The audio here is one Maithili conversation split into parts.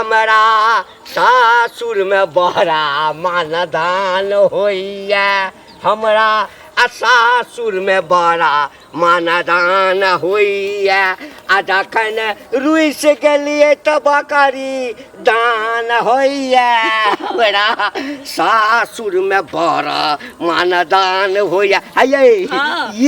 हमरा सासुरमे बड़ा मानदान होइए, हमरा आ सासुरमे बड़ा मानदान होइए। आ जखन रुसि गेलियै तऽ बकरी दान होइए। हमरा सासुरमे बड़ा मानदान होइए। हे यै,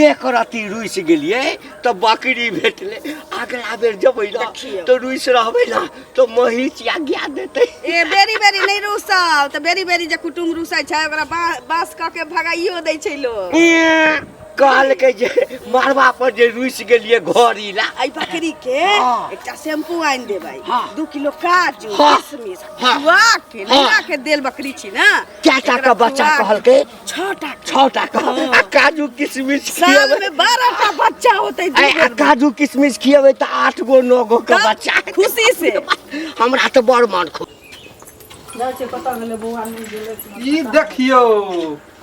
एक रत्ती रुसि गेलियै तऽ बकरी भेटलै। अगला बेर जेबै ने देखियौ। तऽ रुसि रहबै ने तऽ महींस या गाय देतै। ए बेरी बेरी नहि रुसब तऽ बेरी बेरी जे कुटुम रुसै छै ओकरा बाँस कऽ के भगाइयो दै छै लोक। ए, कहलकै जे मरबा पर जे रुसि गेलियै घड़ी ला। एहि बकरी के एकटा शैम्पू आनि देबै, 2 किलो काजू, किशमिश खुआ के नैरा के देल बकरी छी ना। कएटा के एकरा बच्चा खुआ के कहलकै? 6टा के। 6टा के। आ काजू किशमिश साल खिएबै। में 12टा बच्चा होतै दू ऐ, आ बेर में। काजू किशमिश खिएबै तऽ 8 गो 9 गो के तब बच्चा हेतै। खुशी से। हमरा तऽ बड़ मन खुश। जाइ छै कतऽ गेलै बौआ, नहि गेलै। ई देखियौ।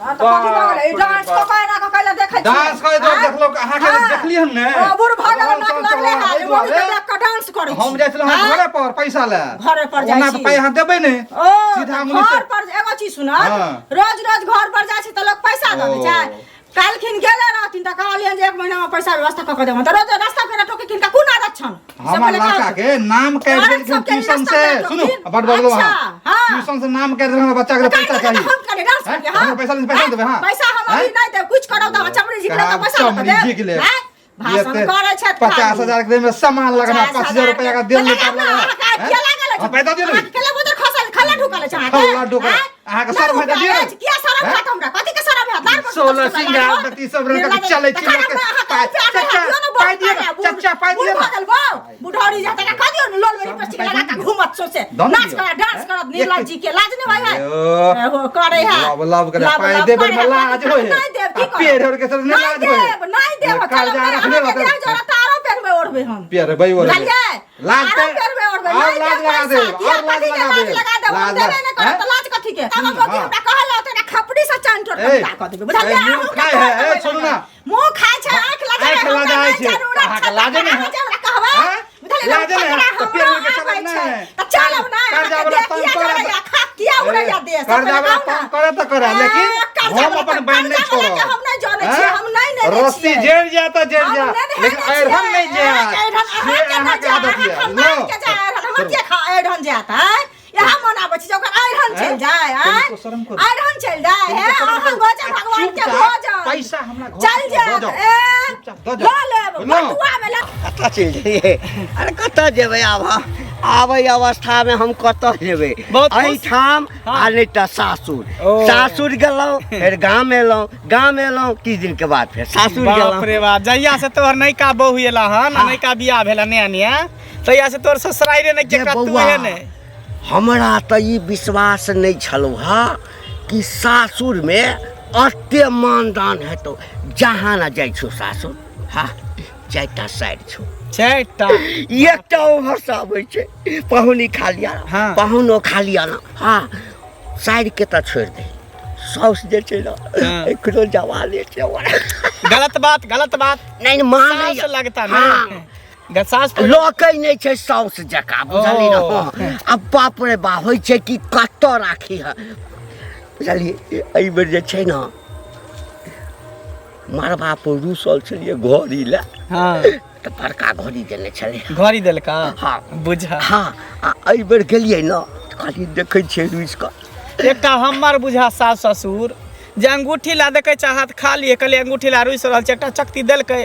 हाँ, तऽ कथी भऽ गेलै? ई डांस कऽ कऽ एना कऽ कैला देखै छियै? डांस करे तो आँय? देखलो, अहाँ के हाँ। देखलियै हम ने। ओ बूढ़ भऽ गेलै, हम नाक सब लगले चलऽ है। एहि मम्मी के दुआरे। देख कऽ डांस करै हम छी। जाइ छलहुँ आँय? घरे पर पैसा ले। घरे पर जाइ ओना तऽ छी। पाइ अहाँ देबै ने। ओ सीधा तऽ मुँह से- घर पर एगो चीज सुनत, हाँ। रोज रोज घर पर जाइ छी तऽ लोक पैसा दऽ दै छै। ओ। काल्हिखिन गेले रहथिन तऽ कहलियनि जे 1 महीना में पैसा व्यवस्था कऽ के देबनि, तऽ रोज रास्ता पेरा टोके किनका कोन आदत छनि? से हमर पहिले लड़का कहू। के नाम काटि औरत देलखिन सबके ट्यूशन रास्ता से। पेरा सुनू, टोकथिन। बड बजलहुँ अच्छा, अहाँ। हाँ। ट्यूशन से नाम काटि देलखिन हमरा बच्चा के, तऽ पैसा काटि देलखिन चाही। तऽ हम करी डांस हैं? करियै, हाँ? हमरा पैसा देबै, पैसा देबै, हाँ? पैसा हम अभी हैं? नहि देब, कुछ करब तऽ चमड़ी झिकलब तऽ कहाँ पैसा लऽ कऽ चमड़ी देब। झिक लेब? हैं? भाषण एते करै छथि 50,000 के देमे सामान लगना, 50,000 25,000 रुपया का देल के। लेता लगना। अहाँके हैं? किया लागल अछि? हाँ, पैसा दियौ ने। अहाँके केला बोतल खसल, खल्ला ढुकल अछि अहाँके? खल्ला ढुकल। हैं? अहाँके नहि शरम हैत ढुकल दियौ ने। अछि। किया शरम हैं? हैत हमरा? कथी के शरम हैत? लार पर 16 सुतल सिंगार लागल। बत्ती सब रंग के निर्लज चलै छी तखन लोक के। हमरा अहाँके पाइ- रुपया नहि चचा, हैत, दियौ ने पाइ दियौ ने, बहुत बूढ़- चचा, पाइ बूढ़ दियौ ने। भऽ गेल बौ। बुढ़ौरी जातक कह दियौ ने, लोल में लिपस्टिक लगा के घूमत सौंसे। दऽ ने नाच दियौ। करत, डांस करत, निर्लज जी के लाज नहि होइ है? यो। एहो करे है। लब लब करे, लब पाइ लब देबै करे में है। लाज होइ है। नहि देब, की आ करब? पेड़ ओढ़ के सब नहि नहि लाज होइ है। देब, नहि देब, कर्जा चलब नहि, रखने अहाँके रहतै। देह जरा तऽ आरो पेनबै ओढ़बै हम। पेरबै ओढ़बै। बुझलियै? लाज आरो तऽ- पेरबै ओढ़बै, और नहि लाज देब लगा पैसा, देब, किया और लाज कथी के लगा लाज देब। लगा देब? हम लाज देबे लगा- नहि करब हैं? तऽ लाज कथी के? तब हम हाँ। हमरा कहल होतै ने, खपड़ी से चान टोर के ए, बिदा कऽ देबै, बुझलियै? ए, मुँह अहूँ के खाय तोड़ है, ए, देबै सुनू ना। मुँह खाय छै, आँखि लजाय आँखि हमरा लजाय नहि छै। जरूरत अहाँके छै, लाजे नहि अहाँ है। जे हमरा कहबै, हैं? बुझलियै? लाजे नहि है, फकरा तऽ पेड़ हमरो के चलब आबै नहि। छै। तऽ चलब नहि, कर्जा अहाँके वाला देह तंग किया करत। जरैया, खाक किया उड़ैया देह, से कर्जा पहिले वाला कहू ना। तंग करत तऽ करत, लेकिन ए, कर्जा हम वाला अपन तंग- बहन नहि कर्जा वाला के छोड़ब। हम नहि जनै छियै, हैं? हम नहि नेने रस्सी छियै। जरि जाय तऽ जरि हम जाय, नहि लेकिन नेने अइरहन छियै। नहि जायत। ए, अइरहन से अहाँके नहि अहाँके जायत, आदत यऽ। अहाँ खानदान के जाय, अइरहन हमर के खा अइरहन जायत, आँय? इएह मन आबै छै जे ओकर अइरहन हैं? चलि जाय, आँय? कनिको शरम करू। अइरहन चलि जाय, हे, कनिको शरम अहाँ करू। भोजन आ भगवान के चुपचाप भोजन। पैसा हमरा घर चलि पर दऽ जायत, जाउ। ए, चुपचाप दऽ जाउ। लऽ लेब, बुझलहुँ? बटुआमे लऽ कतऽ चलि जइयै? अरे कतऽ जेबै आब हम? आबै अवस्थामे हम कतऽ जेबै? बहुत खुश। एहिठाम आ नहि तऽ सासुर। ओ। सासुर गेलहुँ, फेर गाम एलहुँ, गाम एलहुँ किछु दिनके बाद फेर सासुर बाप गेलहुँ। रे बाप, जहिया से तोहर नयका बहू एला हन आ नयका बियाह भेला नया नया, तहिया से तोहर ससुराइरे नहि जे केकरा तू बौआ, हे नहि। हमरा तऽ ई विश्वास नहि छलौ हँ कि सासुरमे एते मानदान हेतौ। जहाँ ने जाइ छौ सासुर, हाँ, 4टा साइड छौ। 4टा? एकटा उम्हर से आबै छै पहुनी खा लिया, हाँ। पहुनो खा लिया ना, हाँ, साइड के तऽ छोड़ि दे, साउस जे छै ने, हाँ। एकरो जवाले छै ओकरा। गलत बात, गलत बात। नहि, मानै साउस लगता ना। हाँ। सास पर- लोकै नहि छै साउस जकाँ, बुझलियै ने? ओ। हँ। आ बाप रे बा, होइ छै कि कतऽ राखी है, बुझलियै? एहि बेर जे छै ने मरबा पर रूसल छलियै घड़ी लए, हाँ। तऽ बड़का घड़ी देने छलै। घड़ी देलका? हाँ। बुझा। हाँ, आ एहि बेर गेलियै ने तऽ खाली देखै छियै रूसि कऽ। एकटा हमर बुझा सास ससुर जे अंगूठी ला देखै छै हाथ खाली है, कहलियै अंगूठी ला रुसि रहल छै, एकटा चकती देलकै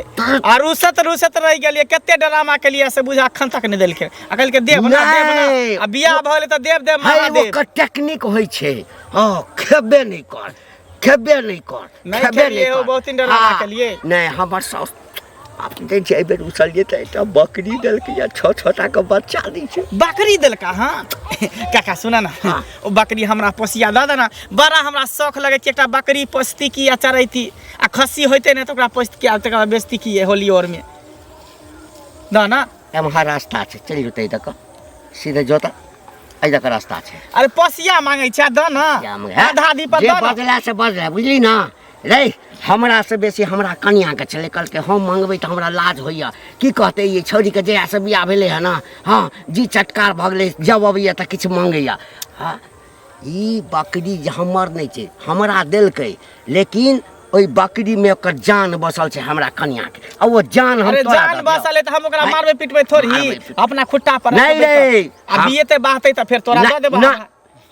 आ रुसत रुसत रहि गेलियै, कते ड्रामा केलियै से बुझा अखन तक नहि देलकै। आ कहलकै देब ना, देब ना। नहि। आ बियाह भऽ गेलै तऽ देब देब है, महादेव। ओकर टेक्निक होइ छै, हँ, खेबे नहि कर, खेबे नहि कर, नहि खेबे खेलियै, नहि ओ कर। बहुत दिन ड्रामा हाँ, केलियै। नहि, हमर साउस आब दै छै, एहि बेर उसलियै तऽ एकटा बकरी देलकै आ छओ छओ टा के बच्चा दै छै। बकरी देलका? हाँ काका सुना ना, हाँ। ओ बकरी हमरा पोसिया दऽ देना, बड़ा हमरा शौख लगै कि एकटा बकरी पोसती की आ चरैती, आ खस्सी होइते नहि तऽ ओकरा पोसती की आ तकर बाद बेचती की होली और में, दऽ ना। एम्हर रास्ता छै, चलि जेतै एहि दऽ कऽ सीधे जोता, एहि दऽ कऽ रास्ता छै। अरे पोसिया मांगै छै, दऽ ना। पोसिया मांगै, आधा दी पर जे दऽ ना। बजला से बजला, बुझली ना रे? हमरा से बेसी हमरा कनियाके छलै। कहलकै हम मंगबै तऽ हमरा लाज होइए, की कहतै ई छौड़ीके जहियासँ बियाह भेलै हँ ने, हँ जी चटकार भऽ गेलै, जब अबैए तऽ किछु मंगैए। हँ ई बकरी जे हमर नहि छै, हमरा देलकै, लेकिन ओहि बकरीमे ओकर जान बसल छै हमरा कनियाके, आ ओ जान हम अरे तोरा जान दऽ दियौ। बसल है तऽ हम ओकरा नहि। मारबै पिटबै थोड़ी, मारबै पिटबै। अपना खुट्टा पर नहि रखबै तऽ। रे। आ हम- बियेतै बाहतै तऽ फेर तोरा दऽ देबौ। ना,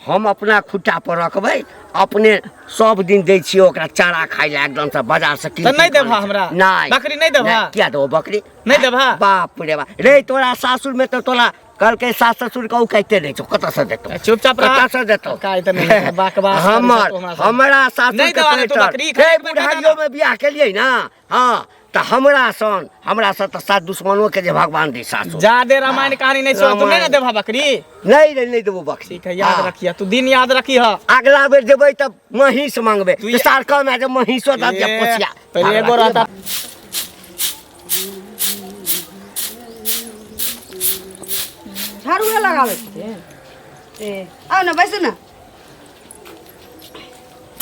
हम अपना खुट्टा पर रखबै, अपने सब दिन दै छियै ओकरा चारा खाइ लए एकदमसँ बाजारसँ कीन तऽ नहि कीन कऽ देबह आनै छै। हमरा? नहि। बकरी नहि देबह? नहि, किया देबौ बकरी? नहि देबह? बाप रे बाप रे, तोरा सासुरमे तऽ तोरा कहलकै सास ससुर के औकाते नहि छौ, कतऽसँ देतौ? चुपचाप रह। कतऽसँ देतौ? औकात नहि है, बकवास करै छौ हमर तू हमरा संग। हमरा सासुर नहि के देबह रे तू पैटर। बकरी, रे खरीद के बुढ़ाइयो में बियाह केलियै ना, हाँ तऽ हमरा सन, हमरा सन तऽ सात दुश्मनो के जे भगवान दै सासुर। जादे रामायण कहानी नहीं सुना, तू नहीं ना रामायण। देबह बकरी? नहीं रे, नहीं देबो बकरी। ठीक है, याद हाँ। रखिए, तू दिन याद रखिए। अगला बेर जेबै तऽ महींस मांगबै, तू ये- सार कम है जे महींसो दऽ दिअ ए, पोसिया। पहिले एगो रहता। झाड़ूए लगाबै छथिन। ए आउ ने, बैसू ने।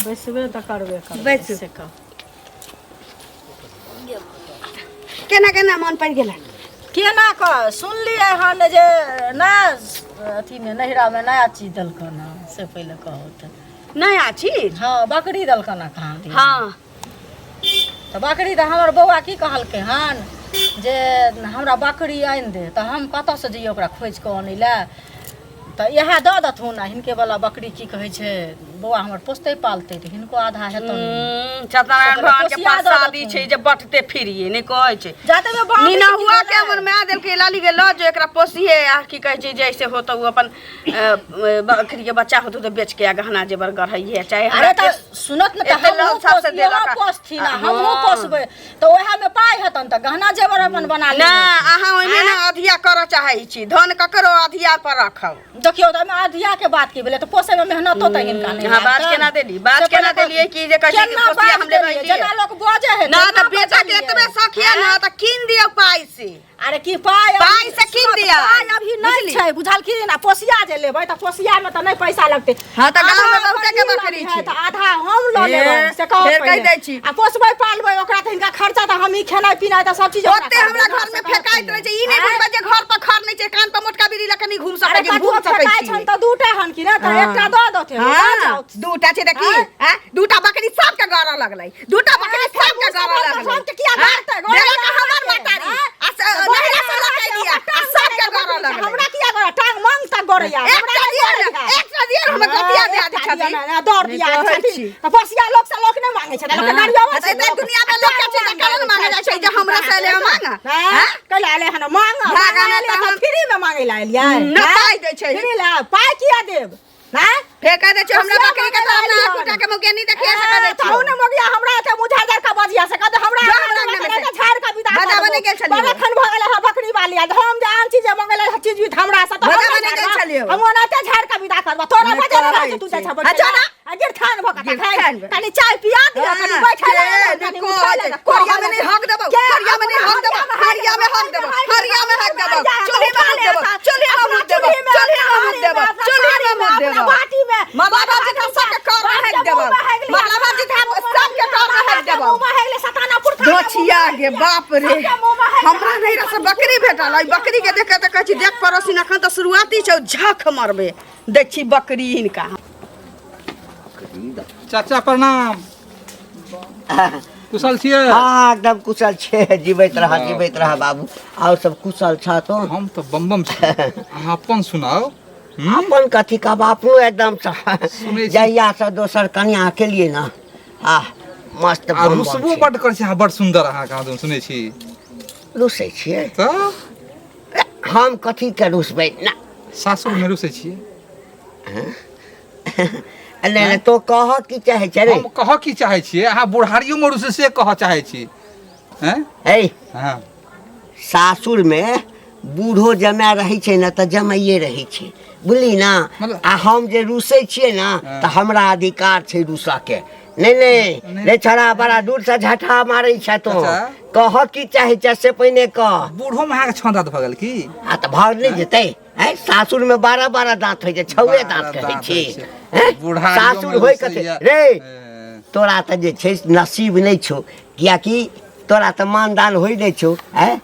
बैसबे तऽ करबे करबै। बैसू। से कह। केना केना मन पड़ि गेल? केना कऽ सुनलियै हन जे नया अथीमे नैहरामे नया चीज देलकन हँ, से पहिले कहू तऽ। नया चीज? हँ, बकरी देलकन हँ कहाँ दिन। हँ तऽ बकरी तऽ हमर बौआ की कहलकै हन जे हमरा बकरी आनि दे, तऽ हम कतऽसँ जइयै ओकरा खोजि कऽ अनै लए? तऽ इएह दऽ देथुन आ हिनके वाला बकरी की कहै छै बौआ हमर पोसतै पालतै तऽ हिनको आधा हेतनि। सत्यनारायण से भगवान के पोसिया दऽ प्रसादी देथुन। छै जे बटते फिरिए नहि कहै छै। जाते में बाँटै नीना छै की हुआ के भेलै? हमर माय देलकै, लाली गे लऽ जो एकरा पोसिहे, आ की कहै छै जैसे होतौ ओ अपन बकरी के बच्चा होतौ तऽ बेच के आ गहना जेवर गढ़ैहे चाहे अरे हमरा तऽ सुनत ने तऽ एते हमहूँ लल साफ से पोस- देलक इहो पोसथिन आ हमहूँ हँ। पोसबै तऽ ओएहमे पाइ हेतनि तऽ गहना जेवर अपन बना ना लेबै। अहाँ ओहिमे ने अधिया करऽ चाहै छी, धन ककरो अधिया पर रखब। देखियौ तऽ ओहिमे अधिया के बात की भेलै? तऽ पोसैमे मेहनतो तऽ हिनका नहि हँ, बाज लागतनि। केना देली? बाज से केना पहिले देलियै कि जे कहै छै कि केना पोसिया बाज हम लेबै देलियै? लिए? जेना लोक बजै है ना तेना तऽ बेटा के बजलियै। एतबे शौक यऽ ने तऽ कीन दियौ पाइ से। अरे की पाइ अभी- पाइ से कीन सुनऽ, दिअ। पाइ अभी नहि बुझली? छै, बुझलखिन? आ पोसिया जे लेबै तऽ पोसिया मे तऽ नहि पैसा लगतै। हँ, तऽ गाँवमे आधा बहुते के अपन ई बकरी लऽ लिहे, छै। तऽ आधा हम लऽ ए, लेबै से कहू फेर कहि पहिले। दै छी। आ पोसबै पालबै ओकरा तऽ हिनका खर्चा तऽ हमही खेनाइ पिनाइ तऽ सब चीज ओकरा ओते हमरा करबै, घर में से कहू फेकाइत पहिले। रहै छै, ई नहि बुझबै जे घर पर खर नहि छै, कान पर मोटका बीड़ी लऽ के नहि घूम सकै अरे छी, घूम कतबो सकै फेकाइ छी। छनि तऽ दूटा हन कि ने, तऽ एकटा दऽ देथिन, लऽ हँ, जाउ। दूटा छै तऽ की? आँय? आँय? दूटा बकरी सबके गरऽ लगलै, दूटा बकरी आँय, सबके फेर गरऽ मुँह लगलै। सबके किया आँय? गरतै? गरऽ देलक हमर अहाँके, महतारी आँय? आ नहिरा से लऽ के अयलियै, आ सबके गरऽ लगलै। हमरा किया गरऽ? टांग मांग तक गरैया, हमरा एकटा नहि दिअ ने, गरैया। एकटा दिअ ने, हमर गोतिया दए दै छथिन। दौड़ दिया नहि कहै छथिन छी। तऽ बसिया लोक से लोक नहि मांगे छै, लोक हँ। गाड़ियाबै छै। तऽ एते दुनिया मे लोक के छै तऽ केना ने मांगे जाइ छै जे हमरा से एलै हँ मांग? हँ? कैला एलै हन मांग? भागा ने तऽ तऽ हम- फ्री मे मांगे ला एलियै। न पाइ दै छै। फ्री ला पाइ किया देब? हैं? फेर कह दै छै हमरा बसिया बकरी के मांगे तऽ ला अपना एलियै। आँख उठा के मौगिया देखिए से कह दै तऽ छियौ। ने मगिया हमरा एते मुझा झाड़ के बजिया से कहते हमरा जा अंगना हमरा मे अंगना तऽ मे से। झाड़ के विदा बजाबऽ करबो। नहि गेल छलियौ। बड़ एखन भऽ गेलै हँ बकरी वाली, आ हम जे आन चीज जे मंगेलै हँ चीज भी हमरा से तऽ हम बजाबऽ नहि नहि गेल झाड़बा। छलियौ। हम ओनाहिते झाड़ के विदा करबो। तोरा नहि बजे कहै रहै तू जाइ छी। छऽ आ जो ना। आ गिरथान भऽ कऽ गिरथान तखन कनि चाय पिया दिअ, कनि हँ, बैठे के लए कनि नहि उठै लए कहै छै। कोरिया मे नहि हक देबौ, के कोरिया मे नहि हक देबौ, हरिया मे हक देबौ, हरिया मे हक देबौ, चूल्ही मे हक देबौ, चूल्ही मे मुँह देबौ, चूल्ही मे मुँह देबौ, चूल्ही मे मुँह देबौ। मरला बाबूजी तऽ सबके कर मे हक देबौ, मरला बाबूजी तऽ सबके कर मे हक देबौ। दोछिया गे बाप रे, हमरा नैहरा से बकरी भेटल। एहि बकरी के देख के तऽ कहै छी देख पड़ोसिन, एखन तऽ शुरुआती छौ, झख मरबे। देख छी बकरी हिनका। चाचा प्रणाम, कुशल छियै? हाँ, एकदम कुशल छै, जीवैत रह, जीवैत रह बाबू। और सब कुशल छ तो? हम तऽ बम बम छी, अहाँ अपन सुनाउ। अपन कथी का बापू, एकदम सुनै छी। जहिया से दोसर कन्या के लिए ना, आ मस्त आ बम बम रुसबो छै। बड्ड करै छी अहाँ, बड्ड सुन्दर अहाँ कहाँ सुनै छी। रुसै छियै तऽ हम कथी के रुसबै ना? सासुरमे रुसै छियै? नहि नहि, तो कह की चाहै छै रे? हम कहऽ की चाहै छियै, अहाँ बुढ़ारियो मे रुसै से कहऽ चाहै छी। हैं? है हँ, सासुर मे बूढ़ो जमाय रहै छै ने तऽ जमाइए रहै छै, बुझली ना? मतलब- आ हम जे रुसै छियै ने हँ। तऽ हमरा अधिकार छै रुसऽ के। नहि नहि नहि। रे छड़ा, बड़ा दूर से झटहा मारै छै तो। अच्छा। कह की चाहै छै से पहिने कह। बूढ़ो मे अहाँके छह दाँत भऽ गेल की? आ तऽ भाव नहि जेतै? हैं, सासुर में 12 12 दांत होइ छै, छौए 12 दांत कहै दाँत छी। होइ छै। हैं? बुढ़ारियो सासुर मे होइ कथी रुसैया। रे? ए, तोरा तऽ जे छै नसीब नहि छौ किएकि तोरा तऽ मानदान होइ नहि छौ आँय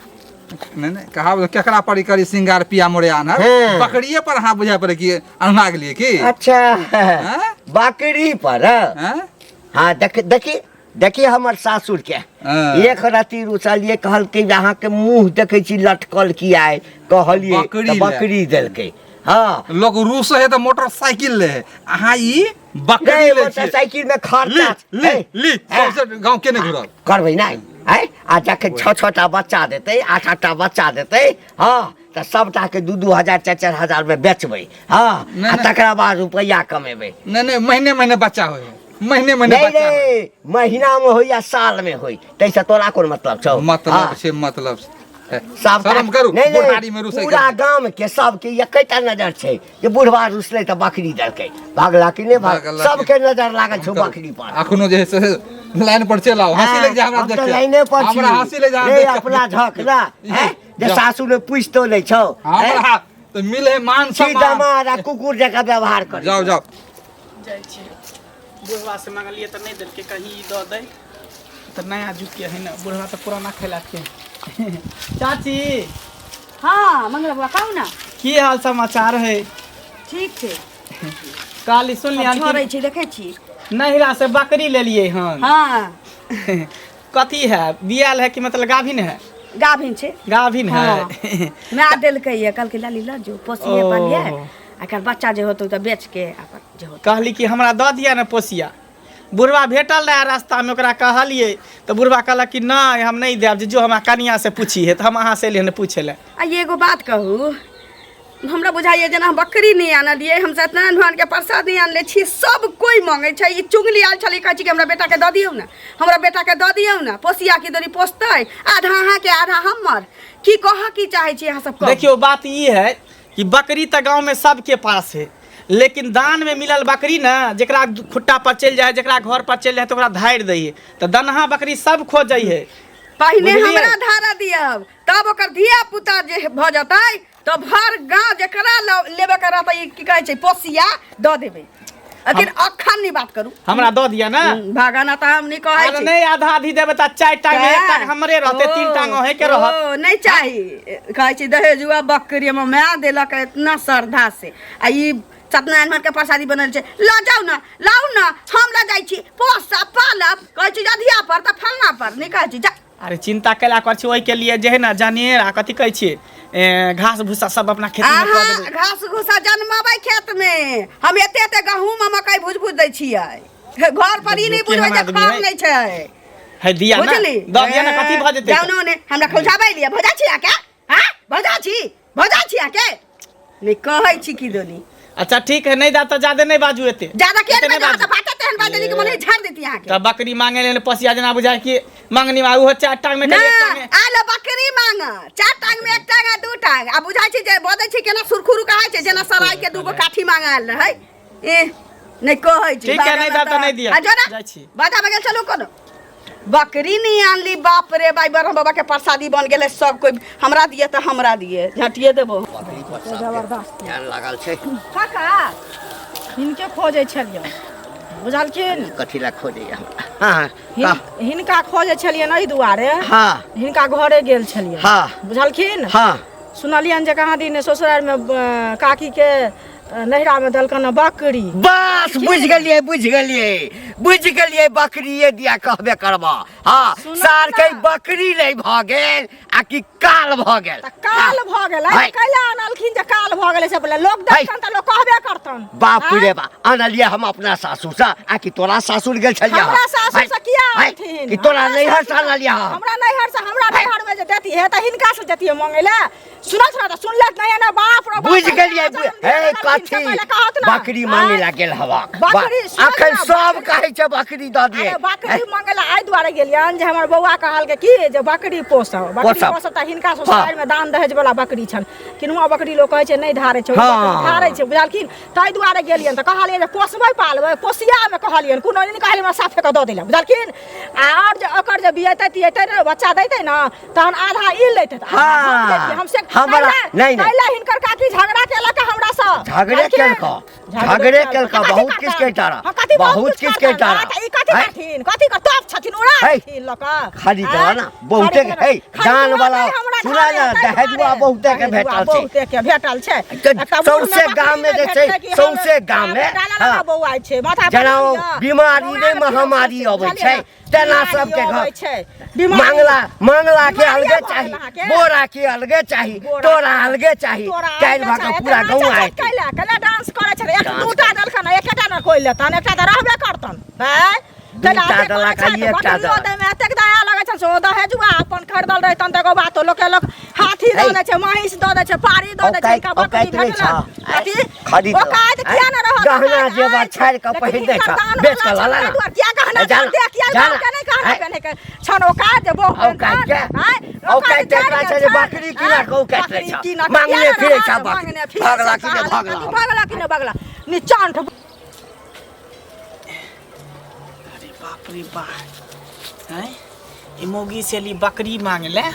नहि नहि कहावत केकरा पर ई करी सिंगार पिया मोरे आनर हँ। बकरिए पर अहाँ बुझाय पड़े कि अनना गेलिए की अच्छा हँ? बकरी पर हँ? हाँ देख देखी देखी हमर सासुर के हँ। एक रति रुसलिए कहलकै जे अहाँके मुँह देखै छी लटकल किया अइ कहलिए बकरी तऽ लए। बकरी देलकै हाँ लोग रूस है तऽ मोटरसाइकिल ले है अहाँ ई बकरी नहीं ले छियै। मोटरसाइकिल में ली खर्चा ली हे, ली हे, सौंसे गाँव के नहि घुरल करबै नहि आँय आ जखन छओ छओ टा बच्चा देतै आठ आठ टा बच्चा देतै हँ तऽ सबटाके 2 2 हजार 4 4 हजार मे बेचबै हँ नहि, आ नहि। तकरा बाद रुपैआ कमेबै नहि नहि महीने महीने बच्चा होइ है महीने महीने नहि बच्चा होइ रे महीना मे होइ या साल मे होइ ताहिसँ तोरा कोन मतलब छौ मतलब हँ। छै मतलब छै। सबटा शरम करू नहि नहि, बुढ़ारी में रुसै पूरा गाम के सबके एकेटा नजर छै जे बुढ़वा रुसलै तऽ बकरी देलकै भागला कि नहि भाग भागला कि- सबके नजर लागल छौ बकरी पर अखनो जे है से लाइन पर चलि आउ हंसी लागि जाय हमरा हम देख तऽ के लाइने पर छी हमरा हंसी लागि जाय रे देख के। अपना झक ना हैं जे जा। सासु ने पूछतो नहि छौ हैं? हमरा तऽ मिले मान छी सम्मान दमाद आ कुकुर जकाँ व्यवहार कर जाओ जाओ जाइ छी बुढ़वा से मंगलियै तऽ नहि देलकै कहीं ई दऽ दै तऽ नया जुग के है ने बुढ़वा तऽ पुराना खेला के चाची हँ मंगला बौआ कहू ने की हाल समाचार है ठीक छै काली सुनलियै सब झड़ै छै देखै छी नहिरा से बकरी लेलियै हन हँ कथी है बियाल है कि मतलब गाभिन है गाभिन छै गाभिन है हाँ। माय देलकै ये कहलकै लाली लऽ जो पोसिए ओ। पालिए आ एकर बच्चा जे होतौ तऽ बेच के अपन जे होतौ कहली कि हमरा दऽ दिअ ने पोसिया बुढ़वा भेटल रहए रास्तामे ओकरा कहलियै तऽ बुढ़वा कहलक कि नहि हम नहि देब जे जो हमरा कनियाँसँ पूछी हे तऽ हम अहाँसँ एलियै हन पूछै लए आ एगो बात कहू हमरा बुझाइए जेना हम बकरी नहि आनलियै हम सत्यनारायण भगवानके प्रसाद नहि आनले छी सब कोइ मांगै छै ई चुगली आयल छलै कहै छै कि हमरा बेटाके दऽ दियौ ने हमरा बेटाके दऽ दियौ ने पोसिया की दरी पोसतै आधा अहाँके आधा हमर की कहऽ की चाहै छी अहाँ सब कहू। देखियौ बात ई है कि बकरी तऽ गाँवमे सबके पास है लेकिन दान में मिलल बकरी ने जकरा खुट्टा पर चलि जाइ है जकरा घर पर चलि जाइ है तऽ ओकरा धारि दै है तऽ दनहा बकरी सब खोजै है पहिने बुझलियै? हमरा धारा दियब तब ओकर धिया पुता जे भऽ जेतै तऽ भर गाँव जकरा लेबे के रहतै ई की कहै छै पोसिया दऽ देबै लेकिन अखन नहि बात करू हमरा दऽ दिअ ने भागना तऽ हम नहि कहै अरे छी नहि आधा आधी देबै तऽ चारि टांग एक टांग हमरे रहतै तीन टांग अहें के रहत ओ, नहि चाही कहै छी दहेजुआ बकरी हमर माय देलक इतना श्रद्धा से आ ई सत्यनारायण भगवान के प्रसादी बनल छै लऽ जाउ ने लाउ ने हम लऽ जाइ छी पोसब पालब कहै छी अधिया पर तऽ फलना पर नहि कहै छी जा अरे चिंता कैला कर छी ओहिके लिए जे है ने जनेर आ कथी कहै छियै ए, घास भूसा सब अपना खेत में कऽ अहाँ देबै घास भूसा जनमबै खेत में हम एते एते गहूम आ मकई भुज भुज दै छियै घर पर ई नहि देखियौ, केहन बुझबै जे आदमी खर है। नहि छै है दिया ना बुझली दऽ दिया ना कथी भऽ जेतै जाउ ने हमरा खौझाबै लिए भजा छी आके हाँ भजा छी भजा छी आके नहि कहै छी की दोनी अच्छा ठीक है नहीं दा तऽ ज्यादे नहीं बाजू एते ज्यादा किया एते नहि नहि बाजू बाजू। बात तेहन बाजली कि मने झाड़ देती अहाँके तऽ बकरी मांगे ले पसिया जेना बुझाय कि मंगनी में उहो चार टांग में ना एक टांग में आलो बकरी मांग चार टांग में एक टांग आ दू टांग आ बुझाइ छै जे बजै छै केना सुरखुरु कहै छै जेना सराय के दूगो काठी मांग आयल रहै ए नहि कहै छी ठीक है, नहि देब तऽ नहि दिअ। आ जो ना जाइ छी। बाजा बगल चलू कोनो बकरी नहीं आनली बाप रे बाई ब्रह्म बाबा के प्रसादी बन गेलै सब कोई हमरा दिए तऽ हमरा दिए झटिए देबो बकरी पर सबके ध्यान लागल छै काका हिनके खोजै छलियै बुझलखिन कथी लए खोजैया हमरा हाँ कह। हिनका खोजै छलियनि एहि दुआरे हाँ हिनका घरे गेल छलियै हाँ। बुझलखिन हाँ सुनलियनि जे कहाँ दिन ससुरारिमे काकीके नैहरामे देलकनि बकरी बस बुझि गेलियै बुझि गेलियै बुझि गेलियै बकरिए दिया कहबे करबह हँ सुनू सार के ने। बकरी नहि भऽ गेल आ कि काल भऽ गेल तऽ काल भऽ गेलै है। कैला अनलखिन जे काल भऽ गेलै से बोले लोक है। देखतन तऽ लोक कहबे करतन बाप आँय? रे बा अनलियै हम अपना सासुरसँ आ कि तोरा सासुर गेल छलियै हम? हमरा सासुर है, से किया है, अनथिन कि तोरा हमरा नैहर से सासुर- अनलियै हम हमरा नैहर से हमरा नैहर में जे देती है तऽ हिनका से जतियै मांगै लए सुनत ना तऽ सुनलक नहीं ना बाप रे बाप बुझि गेलियै जन्म हे दिया रहलखिन से कथी पहिले कहत ना। बकरी मांगे ला गेल हवा बकरी सुनत अखन ना, सब बकरी- कहै छै बकरी दऽ दियै अरे बकरी मांगे ला एहि दुआरे गेलियन जे हमर बौआ कहलकै की जे बकरी पोसब बकरी पोसब। पोसब तऽ हिनका ससुरारि में दान दहेज वाला बकरी छनि किनुआ बकरी लोक कहै छै नहि धारै छै ओ हाँ। बकरी धारै छै बुझलखिन ताहि दुआरे गेलियन तऽ कहलियै जे पोसबै पालबै पोसियामे कहलियन कोनो नहि कहलियै हमरा साफे कऽ दऽ दैला बुझलखिन आ आओर जे ओकर जे बियेतै तियेतै ने बच्चा दैतै ने तहन आधा ई लैतै तऽ आधा हम हाँ। लैतियै। हम से हमरा नहीं नहीं पहले हिनकर काकी झगड़ा केलक हमरा से। झगड़े केलक, झगड़े केलक, बहुत किछ के डारा, बहुत किछ के डारा। ई कथी करथिन, कथी कर तोप छथिन, उड़ा छथिन लक खाली दला ना बहुते हे दान वाला सुना ना, दहेजुआ बहुते के भेटल छै, बहुते के भेटल छै। सौंसे गाम में जे छै, सौंसे गाम में हां बौआइ छै माथा, जेना बीमारी नै महामारी अबै छै तेना सबके घर छै। मांगला मांगला के अलगे चाही, बोरा के अलगे चाही, तोरा अलगे चाही, काल्हि भऽ कऽ पूरा गाँव आयत। कैला कैला डांस करै छै? एक दूटा देलखन, एकेटा ने कोइ लेतन, एकटा तऽ रहबे करतन। आँय, दूटा देलक आ एकटा देलक। दैमे एतेक दया लगै छनि से ओ दहेजुआ अपन खरीदल रहितन तऽ एगो बातो। लोके लोक हाथी दऽ दै छै, महींस दऽ दै छै, पारी दऽ दै छै, हिनका बकरी भेटल अथी खरीद औकात किया ने रहत? गहना जेवर छाड़ि कऽ पहिर दै छ, बेच कऽ लऽ ना। किया गहना दे, किया के नहि गहना पहिने के छन औकात जे बहु? औकात के औकात देखला छै जे बकरी किना के औकात रहै छ, मांगने फिरै छ बकरी। भगला कि नहि भगला, भगला कि नहि भगला निचांठ। अरे बाप रे बाप, हैं ई मौगी से ली बकरी मांगले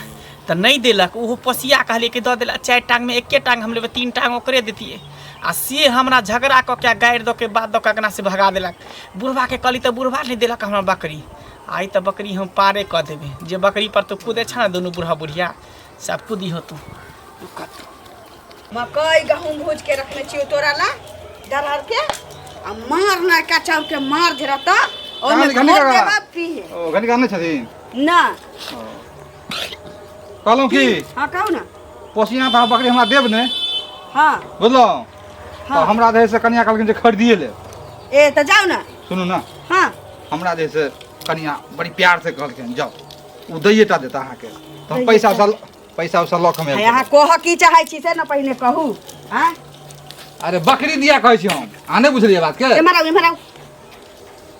तऽ नहि देलक, ओहो पोसिया कहलियै कि दऽ देलक। 4 टांगमे एके टांग हम लेबै, 3 टांग ओकरे देतियै, आ से हमरा झगड़ा कऽ के गारि दऽ के बात दऽ के अङ्गना से भगा देलक। बुढ़बाके कहली तऽ बुढ़बा नहि देलक हमरा बकरी। आइ तऽ बकरी हम पारे कऽ देबै। जे बकरी पर तू कूदै छह ने दुनू बुढ़ा बुढ़िया से, आब कूदी हो तू। मकई गहूम भूज के रखने छियो तोरा ला डरहर के, आ मार ना का चाउर के मार जे रहता ओहिमे घंटी घोर काका। देबा पीहे। ओ घंटी काका नहि छथिन ना? कहलहुँ की, हाँ कहू ना। पोसिया तऽ बकरी हमरा देब ने? हाँ। बुझलहुँ? तऽ हमरा जे है से कनिया कहलखिन जे खरीदिए लेब। ए तऽ जाउ ना। सुनू ना। हाँ। हमरा जे है से कनिया बड़ी प्यार से कहलखिन जाउ, ओ दैये टा देता अहाँके, तऽ हम पैसा उसा पैसा उसा लऽ कऽ हम आबि अहाँ जेबै। कह की चाहै छी से ने पहिने कहू। आँय, अरे बकरी दिया कहै छी हम, अहाँ नहि बुझलियै बात के? एम्हर आउ, एम्हर आउ,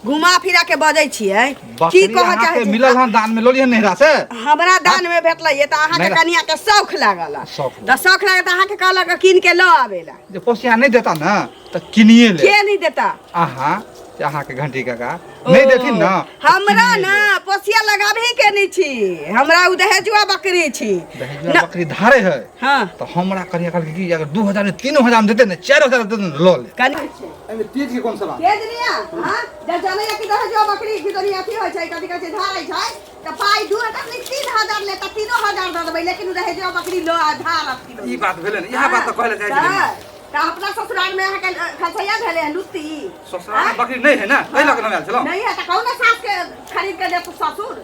घुमा फिरा के बजै छियै की बकरी कहऽ अहाँके चाहै छी? मिलल हन दान में, लऽ लिअ नैहरा से। हमरा दान में भेटलै तऽ अहाँके नहि। कनिया के शौख लागल, शौख तऽ शौख लागल तऽ अहाँके कहलक कीन के लऽ आबै ला। जे पोसिया नहि देता ने तऽ किनिए ले। के नहि देता? अहाँ, जे अहाँके घंटी काका नहि देथिन ने। हमरा ना पोसिया लगाबही के नहि छी, हमरा उ दहेजुआ बकरी छी। दहेजुआ बकरी धारे है। हाँ। तऽ हमरा कनिया कहलकै कि अगर 2000 में 3000 में देते ने, 4000 देते ने, लऽ ले। कनि एहिमे तेज के कोन सवाल? तेज नहीं है। हाँ, जब जाने कि दहेजुआ बकरी की तनी अथी होइ छै, कथी कहै छै, धारै छै, तऽ पाइ 2000 नहि 3000 ले तऽ 3000 दऽ देबै, लेकिन उ दहेजुआ बकरी लऽ आ धार अथी। ई बात भेलै ने, इएह बात तऽ कहै लए चाहै छलियै। तऽ अपना ससुराल में अहाँके खसैया भेलै हन लुत्ती? ससुराल में बकरी नहि है ने, एहि लऽ कऽ हम आयल छलहुँ। नहीं है तऽ कहू ने सास के खरीद के देत ससुर।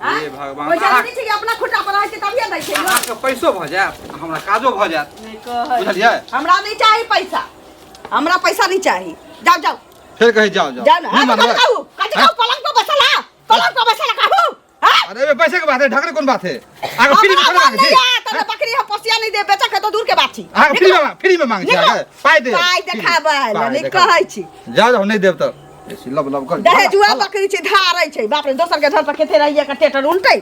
आँय? हे भगवान, ओहि जरूरी छै कि अपना खुटा पर रहै छै तभिए दै छै लोक। अहाँके पैसो भऽ जायत आ हमरा काजो भऽ जायत। नहि कहै। बुझलियै? हमरा नहि चाही पैसा, हमरा पैसा नहीं चाही। जाओ जाओ। फेर कहै जाओ जाओ। जाओ ना। नहि हाँ, तो मानबै? कथी कहू, कथी कहू? पलंग पर बैसल हा, पलंग पर बैसल कहू। हाँ? अरे एहिमे पैसे के बात है, ढकरे कोन बात है? अहाँके फ्री में हमरा थोड़े मन मांगै नहीं छी। है, तोरा बकरी हम पोसिया नहीं दे, बेचा के तो दूर के बात छी। अहाँके फ्री में, फ्री में मांगै छी निकलो। अहाँके? पाइ दे। पाइ देखाबै लए पाइ नहि देखाबै। कहै छी। जाओ जाओ, नहि देब तऽ बेसी लब लब कर। दहेजुआ बकरी छी, धारै छै। बाप रे, दोसर के घर पर खेते रहिए के टेटर उल्टै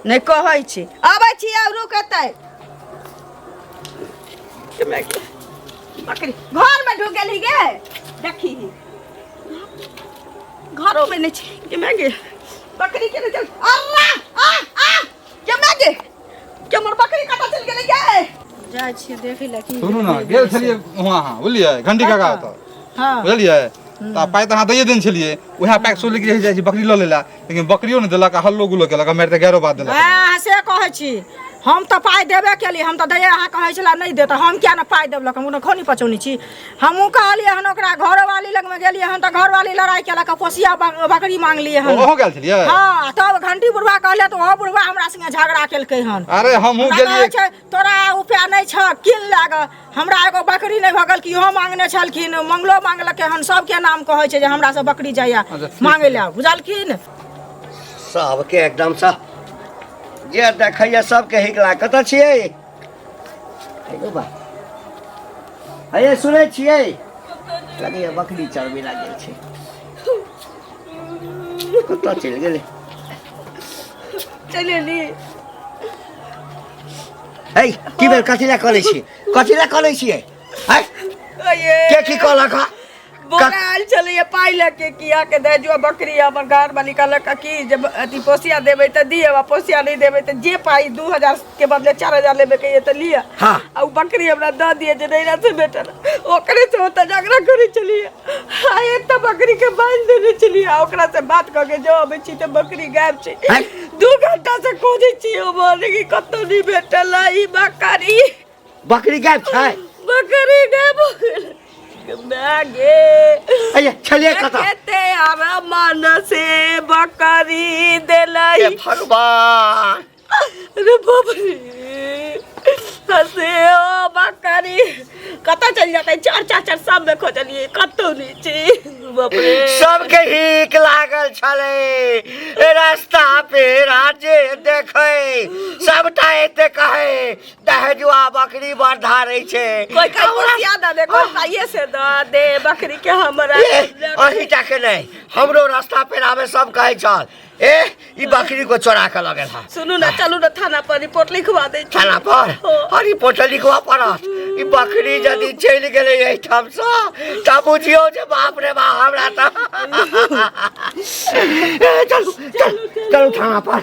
नहि कहै छी। अबै छी आब, रुक एतै। बकरी घर में ढुक गेली गे, देखी घरो में नहीं छै। गे मैं गे, बकरी के नहीं चल। अल्लाह, आ आ, गे मैं गे, के मोर बकरी कतऽ चलि गेलै गे? जाइ छियै देखै लए की। सुनू ने, गेल छलियै वहाँ अहाँ, बुझलियै, घंटी काका ओतऽ। हाँ। बुझलियै? तऽ पाइ तऽ अहाँ दैये देने छलियै, उएह पाइ सोचलियै कि जाइ छी बकरी लऽ लेला, लेकिन बकरियो नहि देलक आ हल्लो गुल्लो केलक आ मारि तऽ गैरो बात देलक। अहाँ से कहै छी, हम तऽ पाइ देबे केली, हम तऽ दैये। अहाँ कहै छला नहि देत, हम किया ने पाइ देबलक? हम कोनो खौनी पचौनी छी? हमहूँ कहलियै हन ओकरा, घरवाली लगमे गेलियै हन तऽ घरवाली लड़ाइ केलक, पोसिया बकरी मांगलियै हन। ओहो गेल छलियै? हाँ, तब घंटी बुढ़वा कहलियै तऽ ओहो बुढ़वा हमरा संगे झगड़ा केलकै हन। अरे हमहूँ हमरा गेलियै। कहै छै तोरा उपाय नहि छह, कीन लाग। हमरा एगो बकरी नहि भऽ गेल कि इहो मांगने छलखिन, मंगलो मांगलकै हन, सबके नाम कहै छै जे हमरा से बकरी जाइया अच्छा, ठीक। मांगै लए, बुझलखिन? सबके एकदमसँ जे देखैया सबके हिक लाग। कतऽ छियै? हेलो बा, हे सुनै छियै, लगैया बकरी चरबै ला गेल छै, कतऽ चलि गेलै? चलि एली। है की भेल? कथी लए करै छी, कथी लए करै छियै? है के की कहलक हँ? बोरा आयल छलैया पाइ लऽ के कि अहाँके दहेजुआ बकरी हमर घर वाली कहलक कि जे अथी पोसिया देबै तऽ दिअ आ पोसिया नहि देबै तऽ जे पाइ 2000 के बदले 4000 लेबै के ये तऽ लिअ। हाँ। आ उ बकरी हमरा दऽ दिअ जे नैहरा से भेटल, ओकरे से ओतऽ झगड़ा करै छलियै आ एक तऽ बकरी के बान्हि देने छलियै आ ओकरा से बात कऽ के जो अबै छी तऽ बकरी गायब छै। हैं? 2 घंटा से खोजै छी हम, लेकिन कतौ नहि भेटल है ई बकरी। बकरी गायब छै? बकरी गायब हो गेल। माय गे। अये छलियै कतऽ? कते आब मन से बकरी देलै। हे भगवान। अरे बाप रे, हसे ओ बकरी कतऽ चलि जेतै? चार चार चार सब में खोजलियै, कतौ नहि छै। बाप रे। सबके हिक लागल छलै, रास्ता पे राजे देखै सबटा एते कहै दहेजुआ बकरी बड़ धारै छै। कोई कोई पोसिया दऽ दे, कोई पाइए से दऽ दे बकरी के हमरा। ए, अहींटा के नहि, हमरो रास्ता पेरा में सब कहै छल ए ई बकरी को चोरा के लऽ गेल हँ। सुनू ना, चलू ना थाना पर रिपोर्ट लिखवा दै छी। थाना पर? हो। आ रिपोर्ट लिखवा पड़त। ई बकरी यदि चलि गेलै एहिठामसँ तऽ बुझियौ जे बाप रे बाप हमरा तऽ। ए, चलू चलू चलू थाना पर।